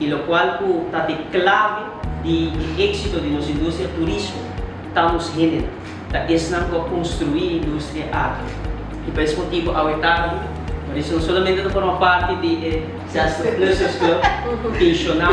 I lokual ku ta di klave di e éksito di nos industria turismo ta nos hendenan, ta esnan ku a konstruí e industria aki. I pa es motibu awe tardi Marisa no solamente ta forma parti di e Zestig Plussers Club penshoná,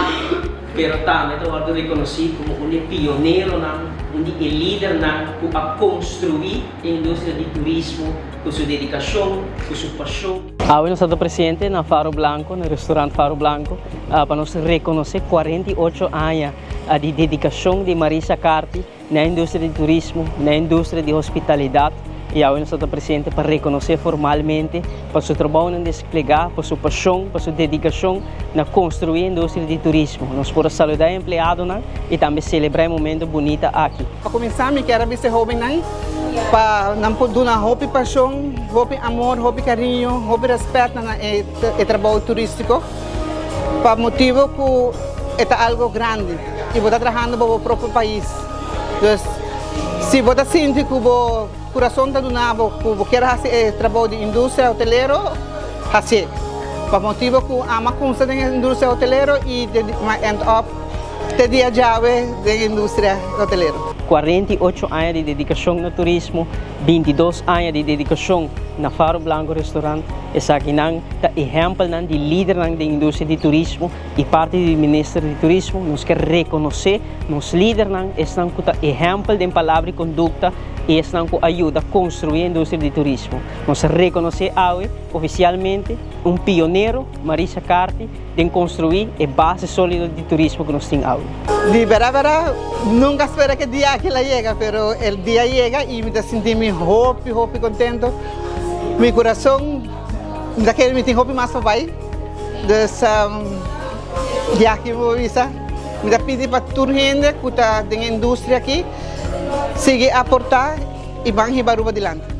pero tambe ta wòrdu rekonosí komo un di e pioneronan, un di e lidernan ku a konstruí e industria di turismo ku su dedikashon, ku su pashon. Awe nos ta ta presente na Faro Blanco, na restaurant Faro Blanco, pa nos reconoce 48 aña di dedicacion di Marisa Carty na e industria di turismo, na e industria di hospitalidad, y awe nos ta ta presente pa reconoce formalmente pa su trabounan desplega, pa su pasion, pa su dedicacion na construi e industria di turismo. Nos por a saluda e empleadonan y tambe celebra e momento bunita aki. Pa kuminsá mi kier a bisa e hóbennan pa nan por duna hopi pashon, hopi amor, hopi kariño, hopi rèspèt na e trabou turístiko pa motibu ku e ta algu grandi i bo ta trahando pa bo propio pais. Dus si bo ta sinti ku bo kurason ta duna bo ku bo kier hasi e trabou di industria hotelero, hasié. Pa motibu ku ami a kumsa den e industria hotelero i mi a end up Te dia djawe den industria hotelero. 48 aña di dedikashon na turismo, 22 aña di dedikashon na Faro Blanco Restaurant, esakinan ta ehèmpelnan di lidernan den industria di turismo i parti di Minister di Turismo nos ke rekonosé nos lidernan, esnan ku ta ehèmpel den palabra i kondukta i esnan ku a yuda konstruí e industria di turismo. Nos a rekonosé awe ofisialmente un pionero, Marisa Carty, Den construi e base solido di turismo cu nos tin awe. Di bera bera nunca a spera cu e dia aki la yega pero el dia yega y mi ta sinti mi hopi hopi contento mi curason mi ta kere mi tin hopi mas pa bay dus di aki mi por bisa mi ta pidi pa tur hende cu ta den e industria aki sigui aporta y ban hiba Aruba dilanti.